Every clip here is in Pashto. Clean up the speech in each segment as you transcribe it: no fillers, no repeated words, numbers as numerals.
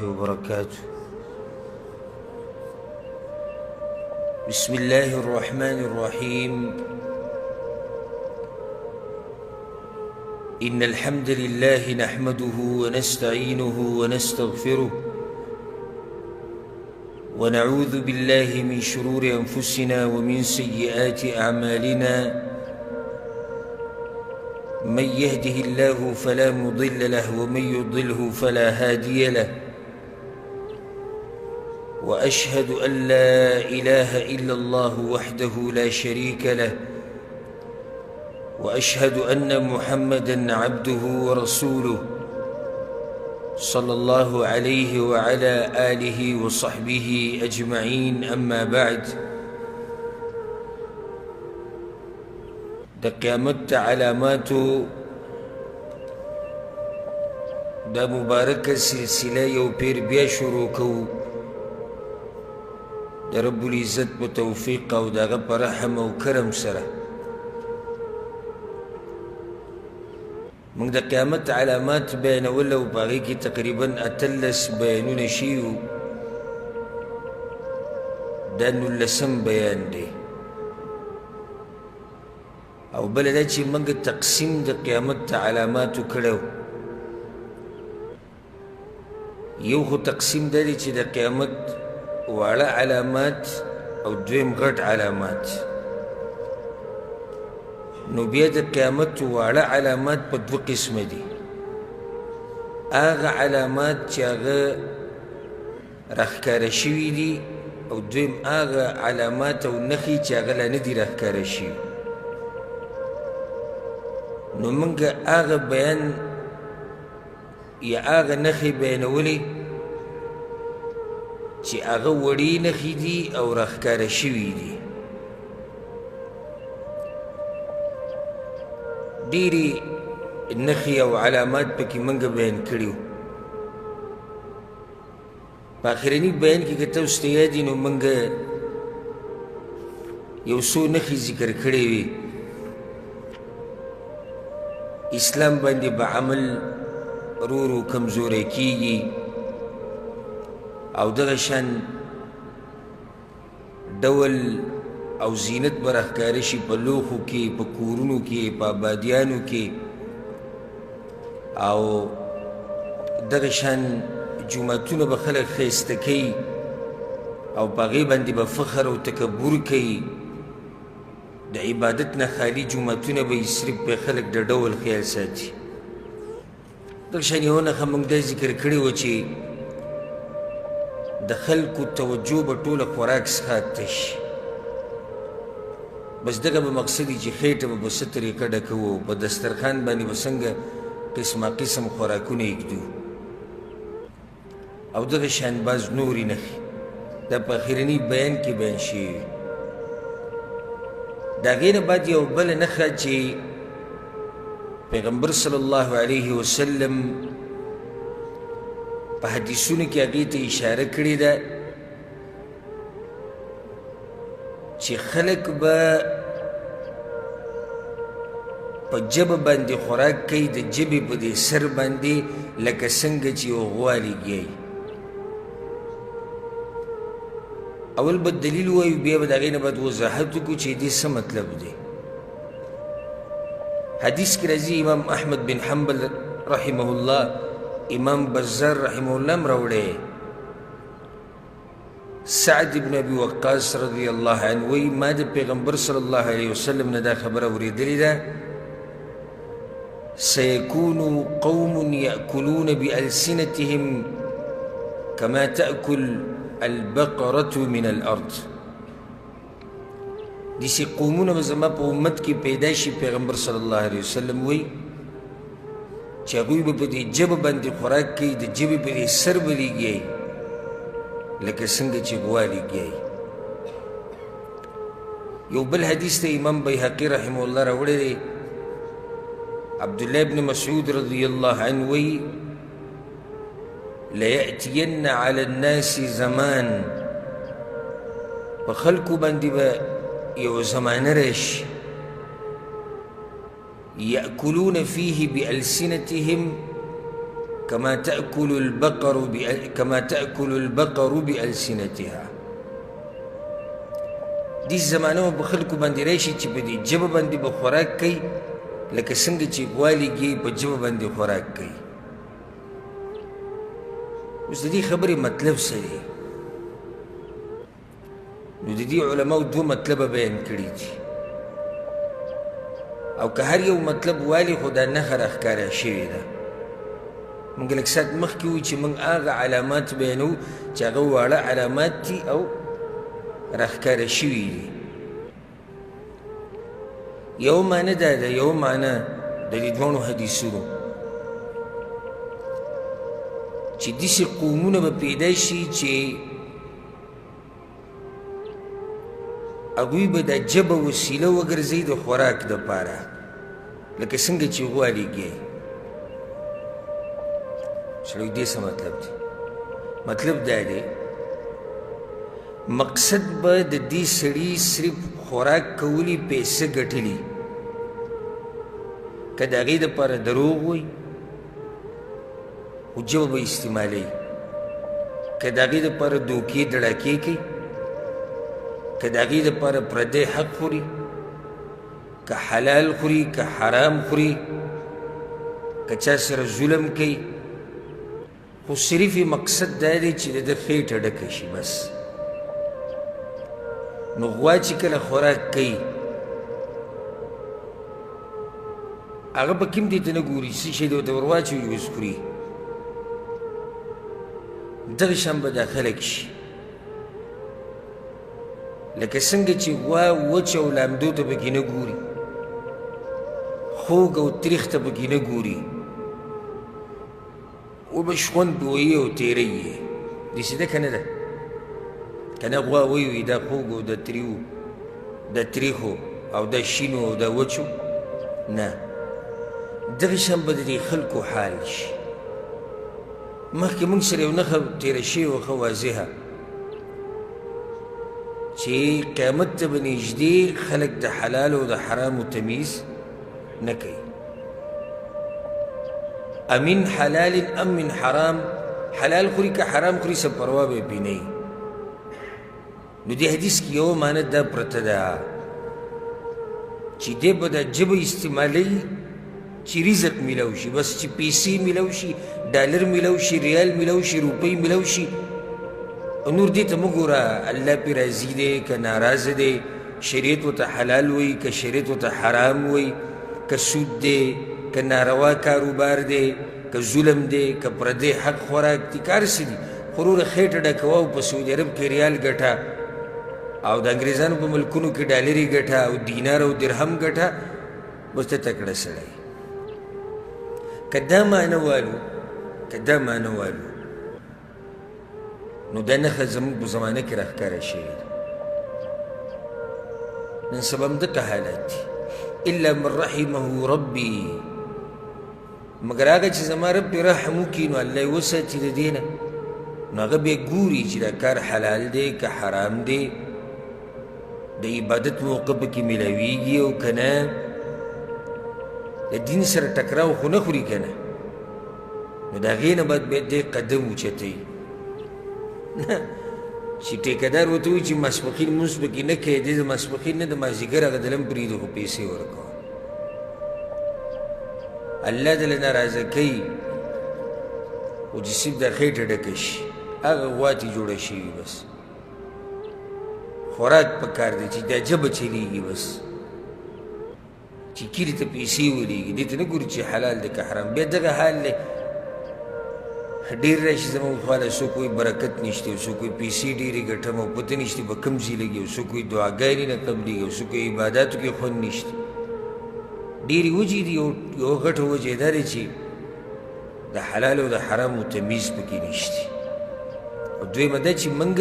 وبركاته. بسم الله الرحمن الرحيم. إن الحمد لله نحمده ونستعينه ونستغفره ونعوذ بالله من شرور أنفسنا ومن سيئات أعمالنا. من يهده الله فلا مضل له ومن يضله فلا هادي له، وأشهد أن لا إله إلا الله وحده لا شريك له، وأشهد أن محمدا عبده ورسوله صلى الله عليه وعلى آله وصحبه أجمعين. أما بعد، د قیامت علاماتو دا مبارکه سلسله یو پیر بیا شروع کوو د رب العزت په توفیق او د هغه په رحم او کرم سره. موږ د قیامت علامات بیانول او په هغې کې تقریبا 18 بیانونه شوي وو. دا 19 بیان دی. او بله دا چې موږ تقسیم د قیامت ته علاماتو کړی، یو خو تقسیم دا دی چې د قیامت واړه علامات او دویم غټ علامات. نو بیا د قیامت واړه علامات په دوه قسمه دي. هغه علامات چې هغه راښکاره شوي دي، او دویم هغه علامات او نښې چې هغه لا نه دي راښکاره شوي. نو موږ هغه بیان یا هغه نښې بیانولې چې هغه وړې نښې دي او راښکاره شوي دي. ډېرې نښې او علامات پکې موږ بیان کړي وو. په آخرني بیان کې که تاسو ته یاد وي، نو موږ یو څو نښې ذکر کړې وې. اسلام باندې به عمل ورو ورو کمزوری کیږي، او دغه شان ډول او زینت به راښکاره شي په لوښو کې، په کورونو کې، په آبادیانو کې، او دغه شان جوماتونه به خلک ښایسته کوي او په هغې باندې به فخر او تکبر کوي. د عبادت نه خالي جوماتونه به یې صرف په خلک د ډول خیال ساتي. دغه شان یوه نښه موږ دا ذکر کړې وه چې د خلکو توجه به ټوله خوراک څښاک ته شي. بس دغه به مقصد وي چې خېټه به په څه طریقه ډکوو، په دسترخوان باندې به څنګه قسمه قسم خوراکونه ایږدو، او دغه شان بعض نورې نښې دا په اخرني بیان کې بیان شوي وي. د هغې نه بعد یو بله نښه چې پیغمبر صلی الله علیه وسلم په حدیثونو کې هغې ته اشاره کړې ده چې خلک به په ژبه باندې خوراک کوي، د ژبې په دې سر باندې لکه څنګه چې یو غوا لګیایي. اول به دلیل ووایو، بیا به د هغې نه بعد وضاحت وکړو چې دې څه مطلب دی. حدیث کې راځي، امام احمد بن حنبل رحمه الله، امام بزار رحمه الله هم راوړی، سعد بن ابي وقاص رضی الله عنه وایي ما د پیغمبر صلی الله علیه وسلم نه دا خبره اورېدلې ده: سيكون قوم يأكلون بألسنتهم كما تأكل البقرة من الأرض. داسې قومونه به زما په امت کې پیدا شي، پیغمبر صلی الله علیه وسلم وایي چې هغوی به په دې ژبه باندې خوراک کوي، د ژبې په دې سر به لګیایي لکه څنګه چې غوا لګیایي. یو بل حدیث ته امام بیهقي رحمه الله راوړی دی، عبدالله بن مسعود رضی الله عنه وایي: ليأتين على الناس زمان، په خلکو باندې به یو زمانه راشي، يأكلون فيه بألسنتهم کما تأکل البقر بألسنتها. دې زمانه به په خلکو باندې راشي چې په دې ژبه باندې به خوراک کوي لکه څنګه چې غوا لږي په ژبه باندې خوراک کوي. اوس د دې خبرې مطلب څه دی؟ نو د دې علماو دوه مطلبه بیان کړي دي، او که هر یو مطلب والي خو دا نښه راښکاره شوې ده. موږ لږ ساعت مخکې وو چې موږ هغه علامات بیانوو چې هغه واړه علامات دي او راښکاره شوي دي. یو معنی دا ده، یو معنی د دې دواړو حدیثونو چې داسې قومونه به پیدا شي چې هغوی به د ژبه وسیله وګرځوي د خوراک دپاره، لکه څنګه چې غوا لږي. سړی دې څه مطلب دی؟ مطلب دا دی مقصد به د دې سړي صرف خوراک کولی، پیسې ګټلي، که د هغې دپاره دروغ وایي خو ژبه به استعمالوي، که د هغې دپاره دوکې دړاکې کوي، که د هغې دپاره پردی حق خوري، که حلال خوري که حرام خوري، که چا سره ظلم کوي، خو صرف یې مقصد دا دی چې د ده خېټه ډکه شي بس. نو غوا چې کله خوراک کوي هغه به کوم دې ته نه ګوري، څه شی دی ورته ور واچوي اوس خوري. دغه شان به دا خلک شي، لکه څنګه چې غوا وچ او لامدو ته پکې نه ګوري، خوږ او تریخ ته پکې نه ګوري، وبه شخوند پې وهي او تېروي یې. داسې ده که نه ده؟ که نه غوا وایي دا خوږ او دا تریو، دا تریخو او دا شینو او دا وچو، نه. دغه شان به د دې خلکو حال شي. مخکې موږ سره یو نښه تېره شوې وه ښه واضحه، چې قیامت ته به نږدې خلک د حلال او د حرامو تمیز نه کوي. امن حلال ام من حرام، حلال خوري که حرام خوري څه پروا به یې پرې نه وي. نو دې حدیث کې یوه معنی دا پرته ده چې دی به دا ژبه استعمالوي چې رزق میلاو شي، بس چې پیسې میلاو شي، ډالر میلاو شي، ریال میلاو شي، روپۍ میلاو شي، او نور دې ته مه ګوره الله پرې راضي دی که ناراضه دی، شریعت ورته حلال وایي که شریعت ورته حرام وایي، که سود دی که ناروا کاروبار دی که ظلم دی که پردی حق خوراک دی، که هر څه دي، خو وروره خېټه ډکوه او په سعودي عرب کې ریال ګټه او د انګریزانو په ملکونو کې ډالرې ګټه او دینار او درهم ګټه، بس ته تکړه سړی. که دا معنی والو، که دا معنی والو، نو دا نښه زموږ په زمانه کې راښکاره شوې ده. نن سبا هم دقه حالات دي. الا من رحمه ربي، مګر هغه چې زما رب پرې رحم وکړي نو الله یې وساتي د دې نه، نو هغه بیا ګوري چې دا کار حلال دی که حرام دی، د عبادت موقع پکې میلاویږي او که نه، د دین سره ټکراو خو نه خوري که نه، نو د هغې نه بعد بیا دی قدم اوچتوي. نه چې ټیکهدار ورته وایي چې ماسپښین لمونځ پکې نه کوې، دی د ماسپښین نه د مازدیګر هغه دلم پرېږدي خو پیسې ورکوه. الله دې له ناراضه کوي خو چې صرف دا خېټه ډکه شي، هغه غوا ترې جوړه شوي، بس خوراک پکار دی چې دا ژبه چلېږي، بس چې کلي ته پیسې ولېږي، دې ته نه ګوري چې حلال دی که حرام. بیا دغه حال دی. ډېر راشي زموږ خوا له، څوک وایي برکت نشته، او څوک وایي پیسې ډېرې ګټم او پته نشته په کوم ځای لګي، او څوک وایي دعاګانې نه قبلېږي، او څوک وایي عباداتو کې خوند نشته. ډېرې وجې دي. یوه غټه وجه دا ده چې د حلال او د حرامو تمیز پکې نشته، او دویمه دا چې موږ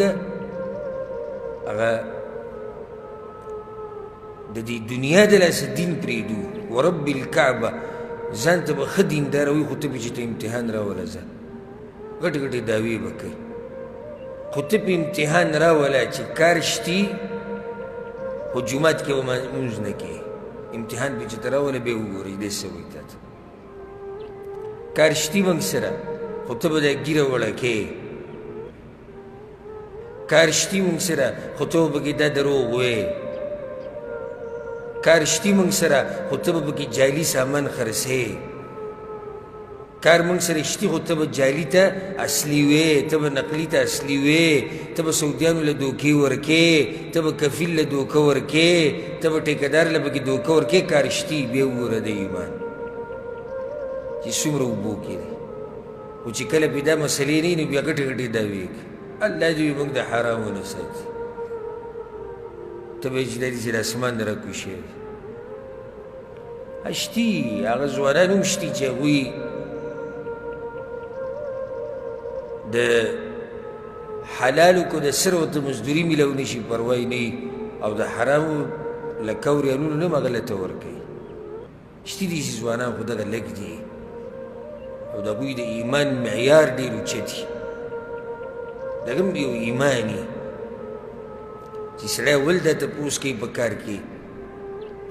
هغه د دې دنیا د لاسه دین پرېږدو. ورب الکعبه ځان ته به ښه دیندار وي، خو ته پې چې ته امتحان راوله، ځان غټې غټې دعوې به کوي، خو ته پې امتحان راوله چې کار شتي خو جومات کې به لمونځ نه کوې. امتحان پې چې ته راوله بیا وګورې دی څه وایي تا ته. کار شتي موږ سره، خو ته به دا ږیره وړه کې. کار شتي موږ سره، خو ته به پکې دا دروغ وې. کار شتي موږ سره، خو ته به پکې جعلي سامان خرڅې. کار موږ سره شتي، خو ته به جعلي ته اصلي وې، ته به نقلي ته اصلي وې، ته به سعودیانو له دوکې ورکې، ته به کفیل له دوکه ورکې، ته به ټیکهدار له پکې دوکه ورکې. کار شتي، بیا وګوره د ایمان چې څومره اوبو کې دی. خو چې کله پې دا مسلې نه وي، نو بیا غټې غټې دعوې کوي. الله دې موږ د حرامو نه ساتي. ته به یې چې دا دي چې د اسمان نه راکوز شوی دی. شتي هغه ځوانان هم شتي چې هغوی د حلالو که د سر ورته مزدوري میلاو نه شي، پروا یې نه وي، او د حرامو لکو ریالونو نه هم هغه لته ورکوي. شتي دي چې ځوانان، خو دغه لږ دي، او د هغوی د ایمان معیار ډېر اوچت وي. دغه هم یو ایمان وي چې سړی اول دا تپوس کوي په کار کې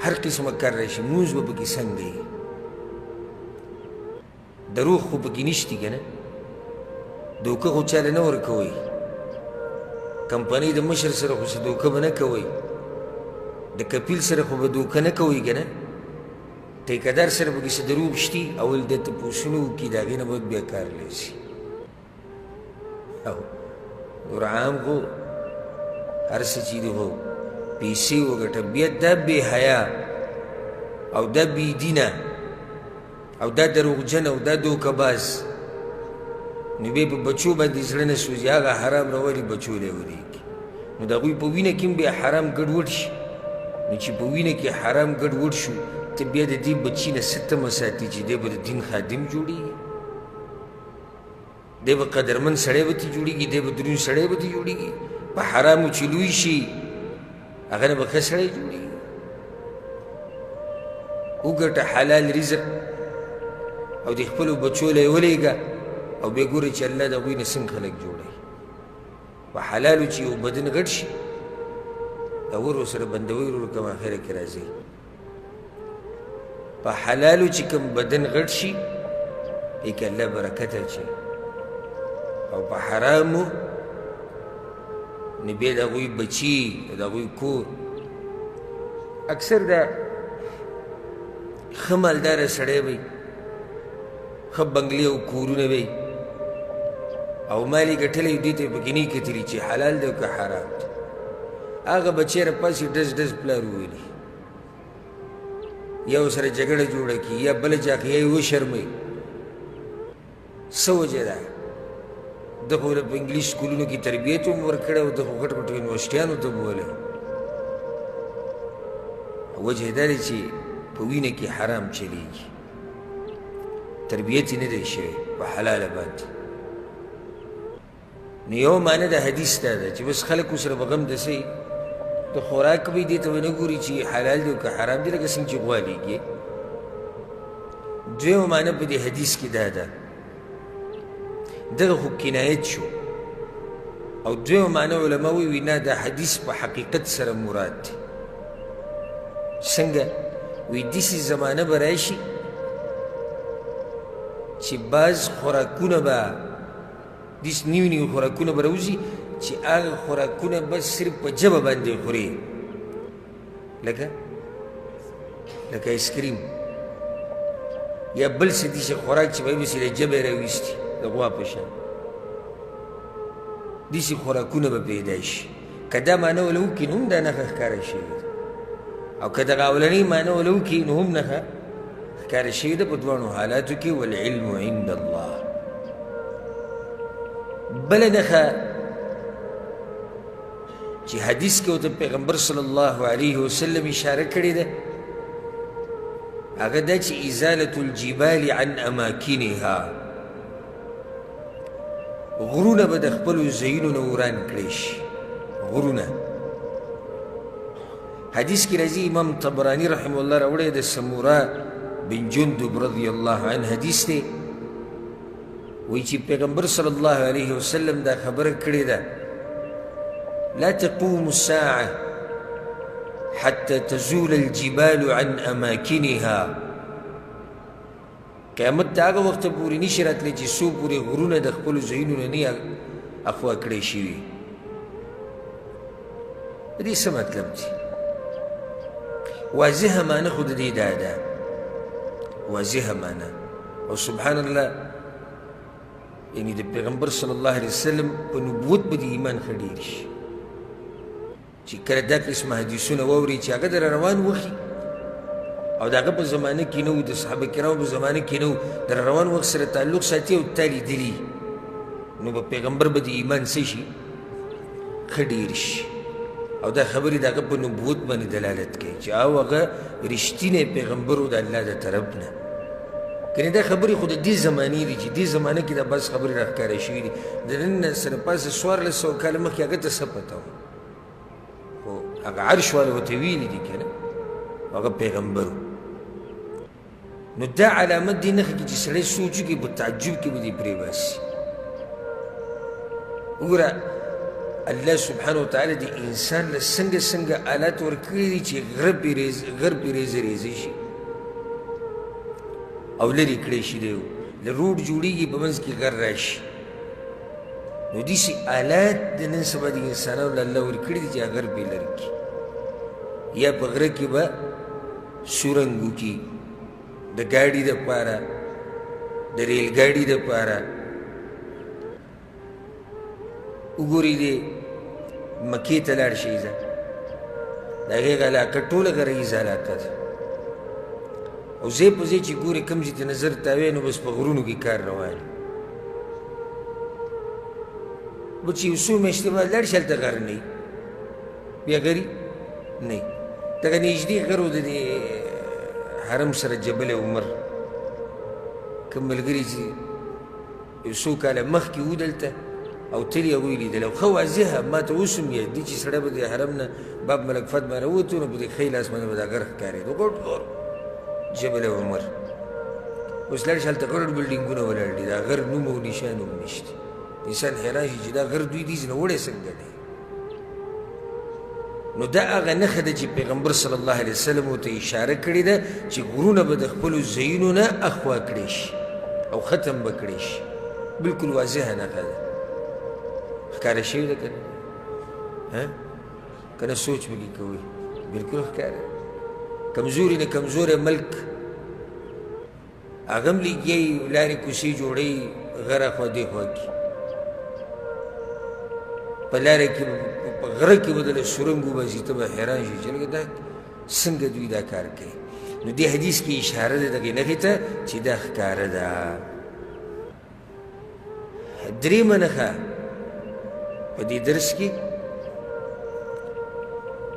هر قسمه کار راشي، مونځ به پکې څنګه وي، دروغ خو پکې نشتي که نه، دوکه خو چاله نه ورکوئ، کمپنۍ د مشر سره خو څه دوکه به نه کوئ، د کپیل سره خو به دوکه نه کوئ که نه، ټیکهدار سره پکې څه دروغ شتي. اول د تپوسونه وکړي، د هغې نه بعد بیا کار لسی. او نور عام خو هر څه چې دي، خو پیسې وګټه. بیا دا بې حیا او دا بې دینه او دا دروغجن او دا دوکه باز، نو بیا په بچو باندې زړه نه سوځي، هغه حرام راولي بچو له ولېږي. نو د هغوی په وینه کې هم بیا حرام ګډوډ شي. نو چې په وینه کې حرام ګډوډ شو، ته بیا د دې بچي نه څه تمه ساتي چې دی به د دین خادم جوړېږي، دی به قدرمن سړی به ترې جوړېږي، دی به درون سړی به ترې جوړېږي؟ په حرامو چې لوی شي، هغه نه به ښه سړی جوړېږي؟ وګټه حلال رزق او د خپلو بچو له یې ولېږه، او بیا ګوره چې الله د هغوی نه څنګه خلک جوړوي. په حلالو چې یو بدن غټ شي، دا ور ورسره بندوئ ورور، کوم اخره کې راځي. په حلالو چې کوم بدن غټ شي، دې کې الله برکت اچوي، او په حرامو نو بیا د هغوی بچي، د هغوی کور. اکثر دا ښه مالداره سړی وي، ښه بنګلې او کورونه وي، او مال یې ګټلی، دې ته یې پکې نه کتلي چې حلال دی او که حرام دی. هغه بچی راپاڅي، ډز ډز پلار وولي، یا ورسره جګړه جوړه کړي، یا بله چا، یا یې وشرموي. څه وجه ده؟ ده خو په انګلیس سکولونو کې تربیت هم ورکړی او ده خو غټ غټو یونیورسټیانو ته بولی. وجه یې دا دی چې په وینه کې حرام چلیږي، تربیت یې نه دی شوی په حلاله باندې. نو یو معنی د حدیث دا ده چې بس خلکو سره به غم د څه د خوراک به دې ته به نه ګوري چې حلال دی او که حرام دی، لکه څنګه چې غوا لېږي. دویمه معنی په دې حدیث کې دا ده، دغه خو کنایت شو، او دویمه معنی علما وایي نه، دا حدیث په حقیقت سره مراد دی. څنګه؟ وایي داسې زمانه به راشي چې بعض خوراکونه به داسې نوي نوي خوراکونه به راوځي چې هغه خوراکونه به صرف په ژبه باندې خوري، لکه ایسکریم یا بل څه داسې خوراک چې به یې له ژبې راویستي د غوا په شان، داسې خوراکونه به پیدا شي. که دا معنی وله وکړي، نو هم دا نښه ښکاره شوې ده، او که دغه اولنۍ معنی وله وکړي، نو هم نښه ښکاره شوې ده په دواړو حالاتو کې. والعلم عند الله. بله نښه چې حدیث کې ورته پیغمبر صلی الله علیه وسلم اشاره کړې ده، هغه دا چې ازالة الجبال عن اماکنها، غرونه به د خپلو ځایونو نه وران کړی شي. غرونه حدیث کې راځي، امام طبراني رحمه الله راوړی، د سموره بن جندب رضی الله عنه حدیث دی، وایي چې پیغمبر صلی الله علیه وسلم دا خبره کړې ده: لا تقوم الساعة حتى تزول الجبال عن أماكنها. قیامت د هغه وخته پورې نشي راتلی چې څو پورې غرونه د خپلو ځایونو نه نه اخوا کړی شوي. د دې څه مطلب دی؟ واضحه معنی خو د دې دا ده، واضحه معنی. او سبحان الله، یعنی د پیغمبر صلی الله علیه وسلم په نبوت به د ایمان ښه ډېر شي چې کله دا قسمه حدیثونه واوري چې هغه در روان وخي، او د هغه په زمانه کې نه و، د صحابه کرامو په زمانه کې نه و، د روان وخت سره تعلق ساتي او تا لیدلي، نو په پیغمبر به د ایمان څه شي؟ ښه ډېر شي. او دا خبرې د هغه په نبوت باندې دلالت کوي چې او هغه رښتینی پیغمبر و د الله د طرف نه. کنې دا خبرې خو د دې زمانې دي چې دې زمانه کې دا بعض خبرې راښکاره شوي دي. د نن نه سره پاسه 1400 کاله مخکې هغه ته څه پته وه؟ خو هغه عرش والا ورته ویلي دي که نه، هغه پیغمبر و. نو دا علامت دې نښه کې چې سړی سوچ وکړي په تعجب کې به دې پرې باسي. وګوره الله سبحانه وتعالی د انسان له څنګه څنګه آلات ورکړي دي چې غر پرې ریزه ریزه شي او لرې کړی شي. دی له روډ جوړېږي په منځ کې غر راشي. نو داسې آلات د نن سبا د انسانانو له الله ورکړي دي چې هغه غر پرې لرې کړي، یا په غره کې به سورنګ وکړي د ګاډي دپاره، د ریل ګاډي دپاره. وګورئ دې مکې ته لاړ شئ، ځه د هغې علاقه ټوله غره ییزه علاقه ده، او ځای په ځای چې ګورې کوم ځای ته نظر تاوی نو بس په غرونو کې کار روان وي. به چې یو څو میاشتې بعد لاړ شي هلته غر نه وي، بیا غري نه وي. دغه نږدې غر و د دې حرم سره جبل عمر، کوم ملګري چې یو څو کاله مخکې و دلته او تلي هغوی لیدل، او ښه واضحه ما ته اوس هم یاد دي چې سړی به د حرم نه باب ملک فتح باندې راووتو نو په دې ښی لاس باندې به دا غر ښکارېدو، غټ غر جبل عمر. اوس لاړ شي هلته غټ بلډینګونه ولاړ دي، دا غر نوم او نشان هم نشته. انسان حیران شي چې دا غر دوی دې ځینې وړی څنګه دی. نو دا هغه نښه ده چې پیغمبر صلی الله علیه وسلم ورته اشاره کړې ده چې غرونه به د خپلو ځایونو نه اخوا کړی شي او ختم به کړی شي. بالکل واضحه نښه ده، ښکاره شوې ده که نه؟ که نه سوچ پکې کوئ، بالکل ښکاره. کمزوري نه کمزوری ملک هغه هم لګیایي، لارې کوڅې جوړوي، غر اخوا دې خوا کې په لاره کې په غره کې به دله سورنګ وباسي، ته به حیران شې چې لکه دا څنګه دوی دا کار کوي. نو دې حدیث کې اشاره ده دغې نښې ته چې دا ښکاره ده. درېیمه نښه په دې درس کې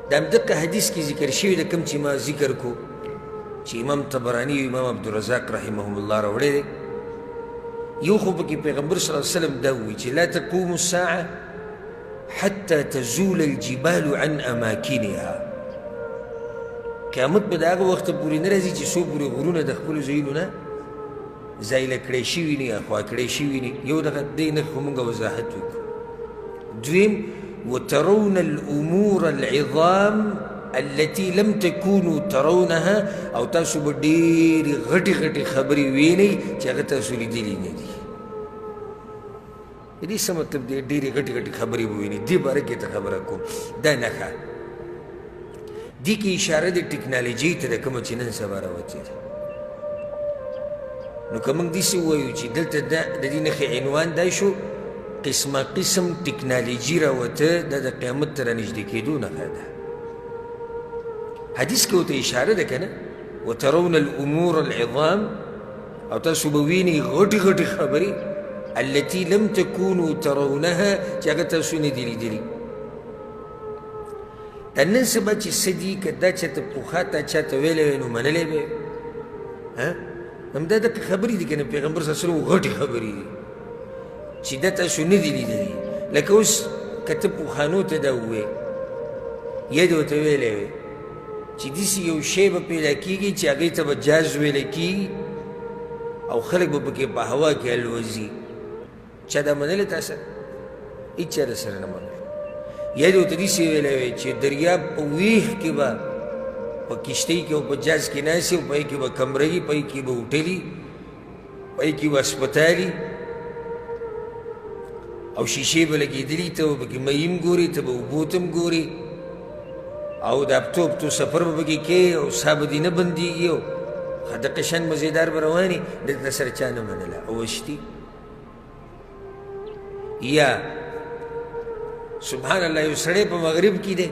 د همدغه حدیث کې ذکر شوې ده، کوم چې ما ذکر کو چې امام طبراني او امام عبدالرزاق رحمهم الله راوړی دی. یو خو پکې پیغمبر صلی الله علیه وسلم دا ووایي چې لا تقوم الساعة حتى تزول الجبال عن اماکنها. قیامت به د هغه وخته پورې نه راځي چې څو پورې غرونه د خپلو ځایونو نه زایله کړی شوي نه، اخوا کړی شوي نه. یو دغه دې نښې خو موږ وضاحت وکړو. دویم، وترون الامور العظام التي لم تكونوا ترونها، او تاسو به ډېرې غټې غټې خبرې وینئ چې هغه تاسو لیدلې نه دي. د دې څه مطلب دی؟ ډېرې غټې غټې خبرې به وینئ، دې باره کې ته خبره کوم. دا نښه دې کې اشاره د ټکنالوژۍ ته ده، کومه چې نن سبا راوتې ده. نو که موږ داسې ووایو چې دلته د دې نښې عنوان دا شو، قسمه قسم ټکنالوژي راوته، دا د قیامت ته رانږدې کېدو نښه ده. حدیث کې ورته اشاره ده که نه، وترون الامور العظام، او تاسو به وینئ غټې غټې خبرې التي لم تكونوا ترونها چې هغه تاسو نه دي لیدلي. دا نن سبا چې څه دي، که دا چاته پخوا تا چاته ویلی وی نو منلی به وي. همدا دغه خبرې دي که نه، پیغمبر صلی الله علیه وسلم غټې خبرې دي چې دا تاسو نه دي لیدلي. لکه اوس که ته پخوانو ته دا ووایې یا دې ورته ویلی وی چې داسې یو شی به پیدا کېږي چې هغې ته به جاز ویلی کېږي او خلک به پکې په هوا کې الوځي، چا دا منلې تا سره؟ هېچا در سره نه منلې. یا دې ورته داسې ویلی وی چې دریاب په ویښ کې به په کښتۍ کې او په جاز کې ناست او په هغې کې به کمره وي، په هغې کې به هوټلي په کې به هسپتالي او شیشې به لګېدلي، ته به پکې مۍ هم ګورې، ته به اوبو ته هم ګورې، او د هفتو هفتو سفر به پکې کوې او ساه به دې نه بندېږي او دقه شان مزېدار به روان یې. دلته سره چا نه منله او وشتي. یا سبحان الله، یو سړی په مغرب کې دی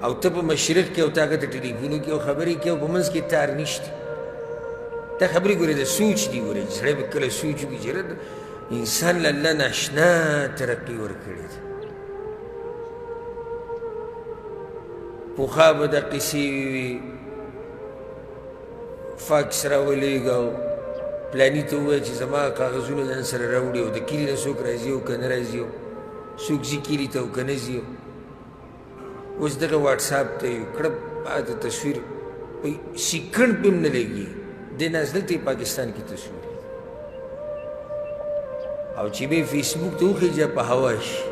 او ته په مشرق کې، او ته هغه ته ټلیفون وکړې او خبرې کوې او په منځ کې تار نشته. دا خبرې ګورې د سوچ دي، ګورې چې سړی به کله سوچ وکړي چې انسان له الله ناشنا ترقي ورکړې ده. پخوا به دا قصې وي، فاکس راولېږه او پلاني ته ووایه چې زما کاغذونه ځان سره راوړي، او د کلي نه څوک راځي او که نه راځي، او څوک ځي کلي ته او که نه ځي. اوس دغه واټساپ ته یو کړپ پاته تصویر په سیکنډ پې هم نه لګي، دی ناست دلته یې پاکستان کې تصویر، او چې بیا فیسبوک ته وخېژي په هوا شي،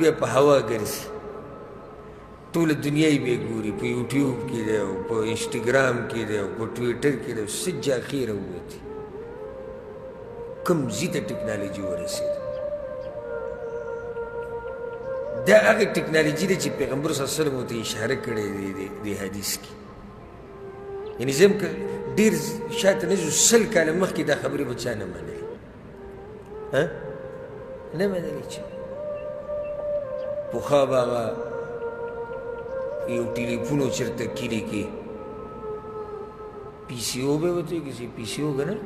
بیا په هوا ګرځي، ټوله دنیا یې بیا ګوري، په یوټیوب کې دی او په انسټاګرام کې دی او په ټویټر کې دی، څه جاخې راووتې، کوم ځای ته ټکنالوژي ورسېده. دا هغه ټکنالوژي ده چې پیغمبر صلی الله علیه وسلم ورته اشاره کړې دی دې حدیث کې. یعنې زه هم که ډېر شاته نه ځو، 100 کاله مخکې دا خبرې به چا نه منلې، نه منلې. چې پخوا به هغه یو ټلیفون و چېرته کلي کې، پي سي او به ورته وایي، که پي سي او که نه،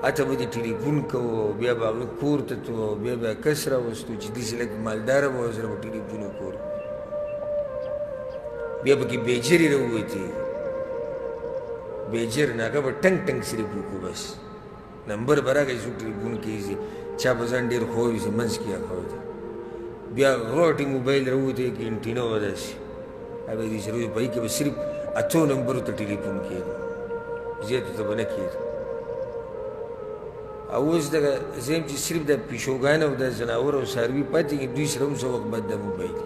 هلته به دې ټلیفون کوو او بیا به هغه کور ته تلو او بیا به کس راوستو چې داسې لږ مالداره به ورسره به ټلیفون وکړو، بیا پکې بیجرې راووتې، بیجر نه هغه به ټنګ ټنګ صرف وکړو، بس نمبر به راغی، څوک ټلیفون کوي، چا به ځان ډېر ښه وي چې منځ کې هغه وته. بیا غټې موبایل راووتې کې انټینا وه داسې، هغه به دې سره په هغې کې به صرف 8 نمبرو ته ټلیفون کېده، زیاتو ته به نه کېده. او اوس دغه زه یم چې صرف د پیشوګان او د ځناور او څاروي پاتې کړي، دوی سره هم څه وخت بعد دا موبایل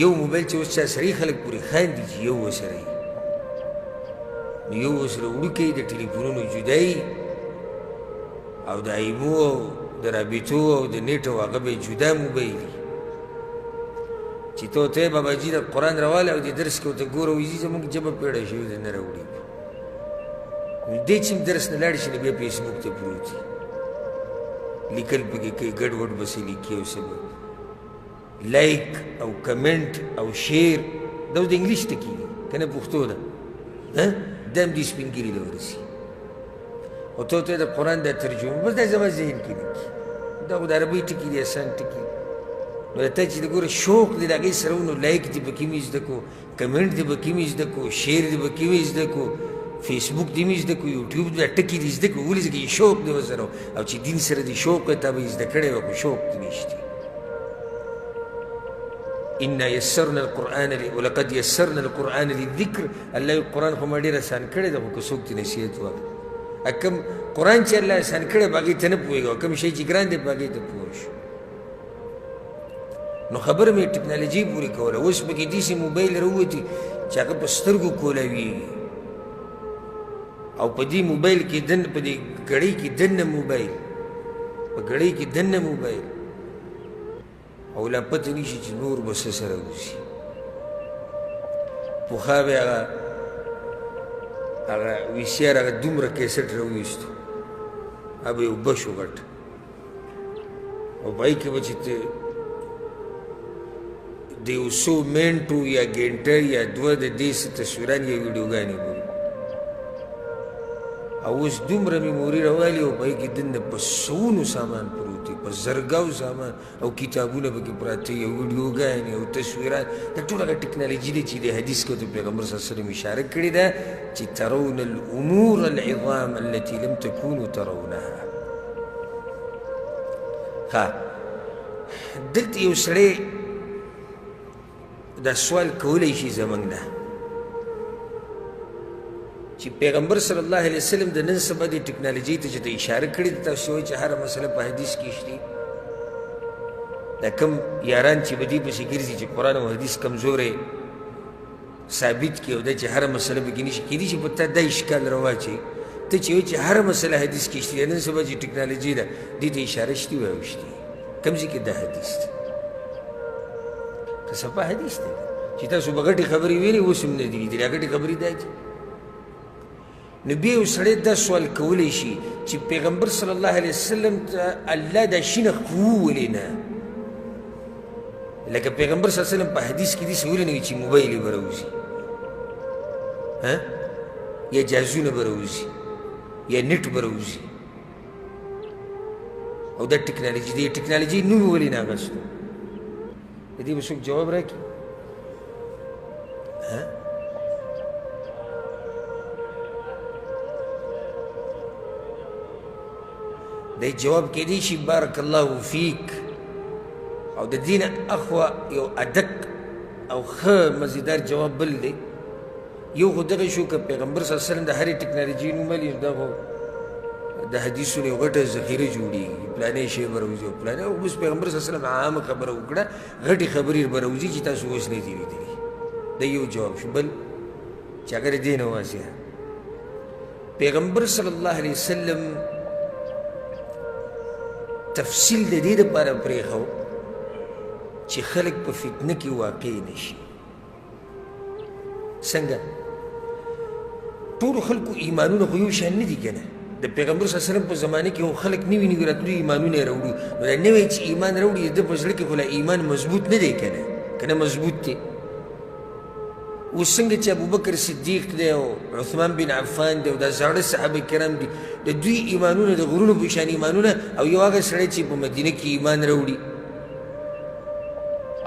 یو موبایل چې اوس چا سره یې خلک پورې خاندي چې یو ورسره وي، نو یو ورسره وړوکی د ټلیفونونو جدایي او د ایمو او د رابطو او د نیټ او هغه به یې جدا موبایل وي چې ته ورته وایې بابا جي د قرآن راواله او دې درس کې ورته ګوره، وایي زموږ ژبه پیړه شوې ده نه راوړي. نو دی چې درس نه لاړ شي نو بیا فیسبوک ته پروت وي، لیکل پکې کوي، ګډوډ به څه لیکي او څه به لایک او کمنټ او شیر، دا اوس د انګلیش ټکي دي که نه پښتو ده، دا هم دې سپین ږیري له ورسي. او ته ورته د قرآن دا ترجمه بس دا زما ذهن کې نه کړي، دا خو د عربۍ ټکي دي، اسان ټکي. نو ته چې د ګوره شوق دې د هغې سره و، نو لایک دې پکې مې زده کړو، کمنټ دې پکې مې زده کړو، شیر دې پکې مې زده کړو، فیسبوک دې مې زده کړو، یوټیوب دې ټکي دې زده کړو. ولې؟ ځکه چې شوق دې ورسره و، او چې دین سره دې شوق وي تا به یې زده کړی وي، خو شوق دې نشته. انا یسرنا القرآن ولقد یسرنا القرآن للذکر، الله یې قرآن خو ما ډېر اسان کړی دی، خو که څوک دې نصیحت واخلي. کوم قرآن چې الله اسان کړی په هغې ته نه پوهېږي، او کوم شی چې ګران دی په هغې ته پوه شو. نو خبره مې ټکنالوژي پورې کوله. اوس پکې داسې موبایل راووتي چې هغه په سترګو کولاویږي، او په دې موبایل کې دننه، په دې ګړۍ کې دننه موبایل، په ګړۍ کې دننه موبایل، او لا پته نشي چې نور به څه سره وځي. پخوا به هغه هغه وي سي ار هغه دومره کیسټ راوویستو، هغه به یو بش و غټ، او په هغې کې به چې ته د یو څو منټو یا ګنټه یا دوه د دې څه تصویران یا ویډیوګانې به. او اوس دومره میموري راوالي او په هغې کې دننه په سوونو سامان پروت دی، په زرګاو سامان او کتابونه پکې پراته او ویډیوګانې او تصویرات. دا ټول هغه ټکنالوژي ده چې د حدیث کې ورته پیغمبر صلی الله علیه وسلم اشاره کړې ده چې ترون الامور العظام التي لم تكونوا ترونها. ښه، دلته یو سړی دا سوال کولی شي زموږ نه چې پیغمبر صلی الله علیه وسلم د نن سبا د ټکنالوژي ته چې ته اشاره کړې ده، تاسو وایئ چې هره مسله په حدیث کې شته. دا کم یاران چې به دې پسې ګرځي چې قرآن او حدیث کمزوری ثابت کړي او دا چې هره مسله پکې نشي کېدی شي په تا دا اشکال راواچوي، ته چې وایې چې هره مسله حدیث کې شته، نن سبا چې ټکنالوژي ده دې ته اشاره شتي وایي شتي کوم ځای کې دا حدیث دی، که صفا حدیث دی چې تاسو به غټې خبرې ویلې اوس هم نه دي لیدلې، غټې خبرې دا دي. نو بیا یو سړی دا سوال کولی شي چې پیغمبر صلی الله علیه وسلم ته الله دا شي نه ښوولې نه، لکه پیغمبر صلی الله علیه وسلم په حدیث کې داسې ولې نه وي چې موبایل یې به راوځي، یا جازونه به راوځي، یا نټ به راوځي، او دا ټکنالوژي دی، ټکنالوژي نوم ولې نه اخیستو؟ د دې به څوک جواب راکړي؟ د جواب کېدی شي بارک الله فیک. او د دین اخوا یو ادق او ښه مزیدار جواب بل دی. یو خو دغه شو که پیغمبر صلی الله علیه وسلم د هرې ټکنالوژي نوم ولي، دا خو د حدیثونو یو غټه ذخیره جوړېږي، پلانې شی به راوځي او پلانې. او اوس پیغمبر صلی الله علیه وسلم عامه خبره وکړه، غټې خبرې به راوځي چې تاسو اوس نه دي لیدلي. دا یو جواب شو. بل چې هغه د دې نه واضح، پیغمبر صلی الله علیه وسلم تفصیل د دې دپاره پرېښو چې خلک په فتنه کې واقع نه شي. څنګه؟ ټولو خلکو ایمانونه خو یو شان نه دي که نه؟ د پیغمبر صلی الله علیه وسلم په زمانه کې خو خلک نوي نوي راتلو ایمانونه یې راوړي، نو دا نوی چې ایمان راوړي د ده په زړه کې خو لا ایمان مضبوط نه دی که نه؟ که نه مضبوط دی. اوس څنګه چې ابوبکر صدیق دی او عثمان بن عفان دی او دا زاړه صحابه کرام دي، د دوی ایمانونه د غرونو په شان ایمانونه، او یو هغه سړی چې په مدینه کې ایمان راوړي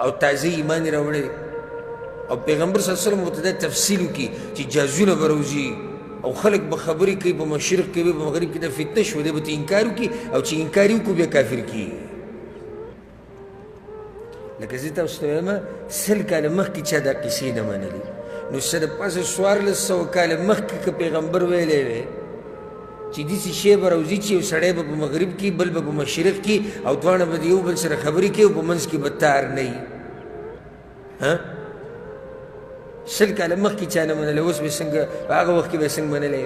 او تازه ایمان یې راوړی، او پیغمبر صلی الله علیه وسلم ورته دا تفصیل وکړي چې جازونه به راوځي او خلک به خبرې کوي په مشرق کې په مغرب کې، دا فتنه شوه، دی به ته انکار وکړي او چې انکار یې وکړو بیا کافر کېږي. لکه زه تاسو ته وایم 100 کاله مخکې چا دا قصې نه منلې، نو څه د پاسه 1400 کاله مخکې که پیغمبر ویلی وی چې داسې شی به راوځي چې یو سړی به په مغرب کې بل به په مشرق کې او دواړه به د یو بل سره خبرې کوي او په منځ کې به تار نه وي، 100 کاله مخکې چا نه منلی، اوس به څنګه په هغه وخت کې به څنګه منلی؟